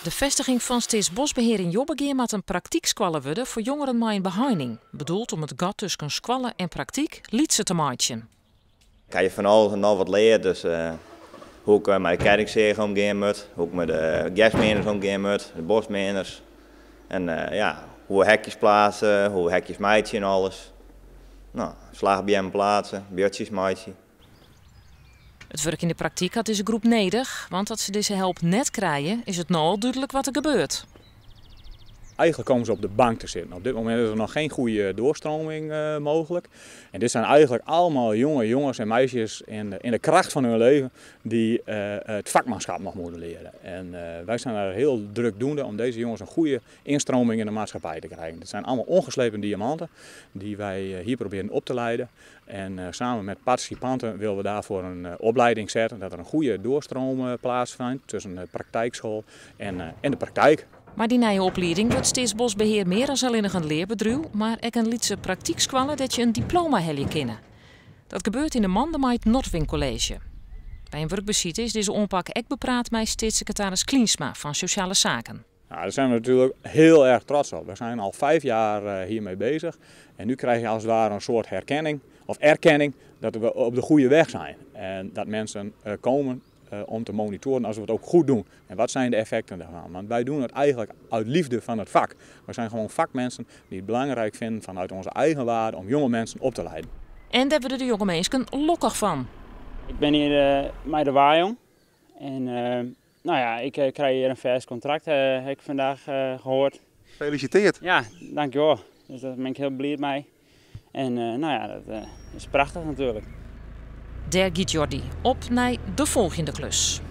De festiging fan Steatsboskbehear yn Jobbegea moat in praktykskoalle wurde foar jongeren mei in beheining, bedoeld om it gat tusken skoalle en praktyk lytser te meitsjen. Ik ha hjir fan alles en noch wat leard, dus hoe ik mei de kettingseage omgean moat, hoe ik mei de gersmeaners omgean moat, de boskmeaners. En ja, hoe we hekjes pleatse, hoe we hekjes meitsje en alles. No, slachbeammen pleatse, buordsjes meitsje. It wurk yn de praktyk hat dizze groep nedich, want as se dizze help net krije, is it no al dúdlik wat der gebeurt. Eigenlijk komen ze op de bank te zitten. Op dit moment is er nog geen goede doorstroming mogelijk. En dit zijn eigenlijk allemaal jonge jongens en meisjes in de kracht van hun leven die het vakmanschap nog moeten leren. En wij zijn daar heel druk doende om deze jongens een goede instroming in de maatschappij te krijgen. Het zijn allemaal ongeslepen diamanten die wij hier proberen op te leiden. En samen met participanten willen we daarvoor een opleiding zetten, dat er een goede doorstroom plaatsvindt tussen de praktijkschool en de praktijk. Mei dy nije oplieding wurdt Steatsboskbehear mear as allinnich in learbedriuw, mar ek in lytse praktykskoalle dêr't je in diploma helje kinne. Dat gebeurt yn 'e mande mei it Nordwin College. By in wurkbesite is dizze oanpak ek bepraat mei steatssekretaris Klijnsma fan Sosjale Saken. Nou, daar zijn we natuurlijk heel erg trots op. We zijn al 5 jaar hiermee bezig en nu krijg je als het ware een soort herkenning of erkenning dat we op de goede weg zijn. En dat mensen komen om te monitoren als we het ook goed doen. En wat zijn de effecten daarvan? Want wij doen het eigenlijk uit liefde van het vak. We zijn gewoon vakmensen die het belangrijk vinden vanuit onze eigen waarde om jonge mensen op te leiden. En dêr wurde de jonge minsken lokkich fan. Ik bin hjir mei de Wajong en ik krij hjir in fêst kontrakt, ha ik vandaag gehoord. Gefeliciteerd. Ja, dankjewel. Dus dêr bin ik hiel bliid mei. En dat is prachtich natuerlik. Dêr giet Jordi op nei de folgjende klus.